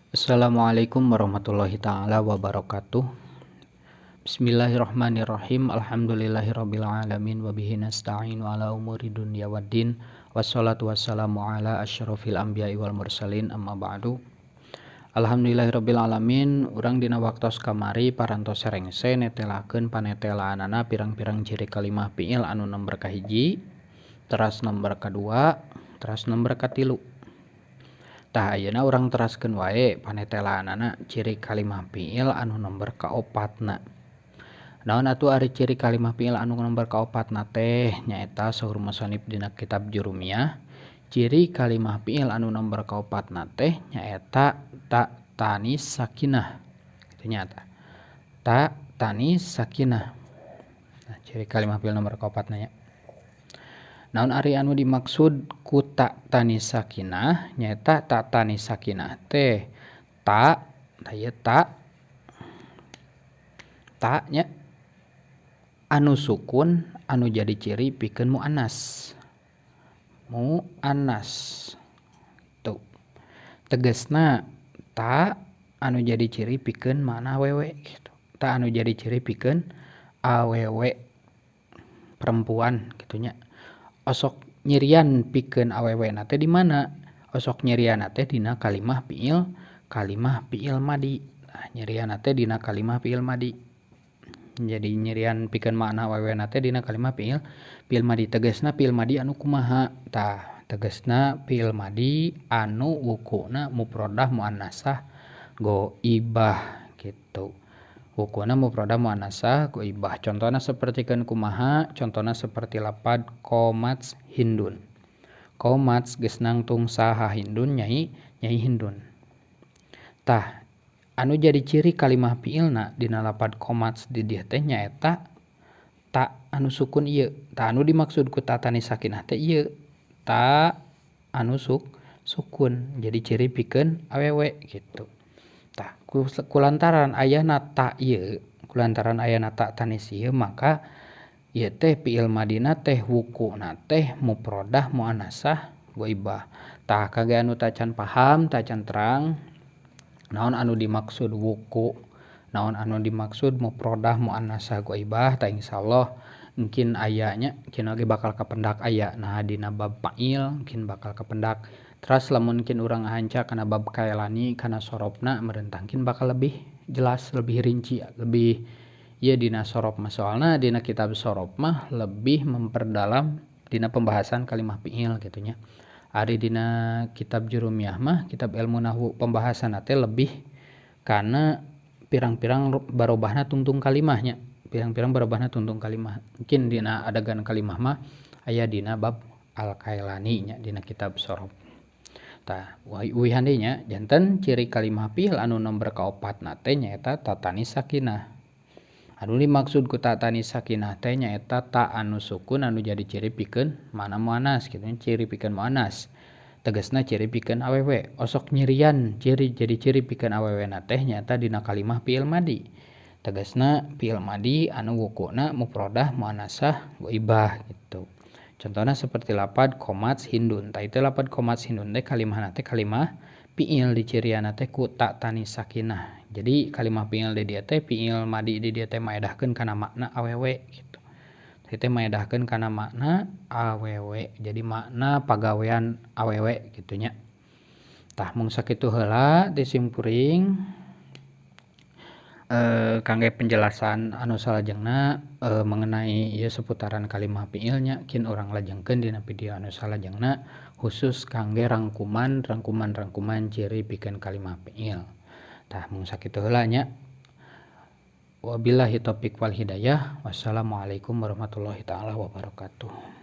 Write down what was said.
Assalamualaikum warahmatullahi taala wabarakatuh. Bismillahirrahmanirrahim. Alhamdulillahirabbil alamin wa bihi nasta'inu ala umuri dunya waddin. Wassalatu wassalamu ala asyrafil anbiya'i wal mursalin, amma ba'du. Alhamdulillahirabbil alamin. Urang dina waktos kamari parantos rengse netelakeun panetelaanana pirang-pirang ciri kalimah fiil anu nomor kahiji, teras nomor kadua, teras nomor katilu. Tah ayeuna urang teraskeun wae panetelaanana ciri kalimah fiil anu nomor kaopatna. Naon atuh ari ciri kalimah fiil anu nomor kaopatna teh? Nyaeta saur musannif dina kitab Jurumiyah, ciri kalimah fiil anu nomor kaopatna teh nyaeta ta tanis sakinah. Kitu nya ta. Ta tanis sakinah. Nah, ciri kalimah fiil nomor kaopatna nya. Naon ari anu dimaksud ku ta tanis sakinah? Nyaeta ta tanis sakinah teh ta, tah ieu ta, ta nya anu sukun anu jadi ciri pikeun muannas. Muannas. Tuh. Tegasna ta anu jadi ciri pikeun makna awewe gitu. Ta anu jadi ciri pikeun awewe perempuan kitu nya. Osok nyirian pikeun awewe na teh di mana? Osok nyirian teh dina kalimah fiil madi. Nah, nyirian teh dina kalimah fiil madi. Jadi nyirian pikeun makna awewe na teh dina kalimah fiil madi. Tegasna fiil madi anu kumaha? Tah, tegasna fiil madi anu wukuna mufradah muannasah ghaibah gitu. Wukuna mufradah muannasah ghaibah. Contohna sapertikeun kumaha? Contohna seperti lapad qomats hindun. Qomats geus nangtung saha hindun nyai hindun. Tah, anu jadi ciri kalimah fiilna dina lapad qomats di dieu teh nyaeta ta anu sukun ieu. Ta anu dimaksud ku ta tanis sakinah teh ieu. Ta anu sukun jadi ciri pikeun awewe gitu. Tah, kulantaran ayana ta ieu, kulantaran ayana ta tanis ieu, maka ieu teh fiil madina teh wukuna teh mufradah muannasah ghaibah. Tah, kage anu tacan paham, tacan terang naon anu dimaksud wuku, naon anu dimaksud mufradah muannasah ghaibah, tah insyaallah mungkin aya nya, mungkin oge bakal kapendak aya. Nah, dina bab fa'il mungkin bakal kapendak. Teras lamun mungkin urang ngahanca kana bab kaelani kana sorobna merentangkin bakal lebih jelas, lebih rinci, lebih ieu dina sorob mah. Soalna dina kitab sorob mah lebih memperdalam dina pembahasan kalimah fiil kitu nya. Ari dina kitab Jurumiyah mah, kitab ilmu nahwu pembahasan teh lebih kana pirang-pirang barobahna tungtung kalimahnya, pirang-pirang barobahna tungtung kalimah. Mungkin dina adegan kalimah mah aya dina bab al-kailani nya dina kitab sorob. Tah, uihan deui nya janten ciri kalimah fiil anu nomor kaopatna teh nyaeta ta tanis sakinah. Anu dimaksud ku ta tanis sakinah teh nyaeta ta anu sukun anu jadi ciri pikeun makna muannas kitu, ciri pikeun muannas. Tegasna ciri pikeun awewe. Osok nyirian ciri jadi ciri pikeun awewe na teh nyaeta dina kalimah fiil madi. Tegasna fiil madi anu wukuna mufradah muannasah ghaibah gitu. Contohna seperti lapad qomats hindun. Tah itu lapad qomats hindun teh kalimahna teh kalimah fiil dicirianna teh ku ta tanis sakinah. Jadi kalimah fiil di dieu teh fiil madi di dieu teh maedahkeun kana makna awewe gitu. Tah teh maedahkeun kana makna awewe. Jadi makna pagawean awewe kitu nya. Tah mung sakitu heula ti simkuring kangge penjelasan anu salajengna mengenai ieu seputaran kalimah fiilnya kin urang lajengkeun dina video anu salajengna khusus kangge rangkuman ciri pikeun kalimah fiil. Tah mung sakitu heula nya. Wabillahi taufik wal hidayah. Wassalamualaikum warahmatullahi taala wabarakatuh.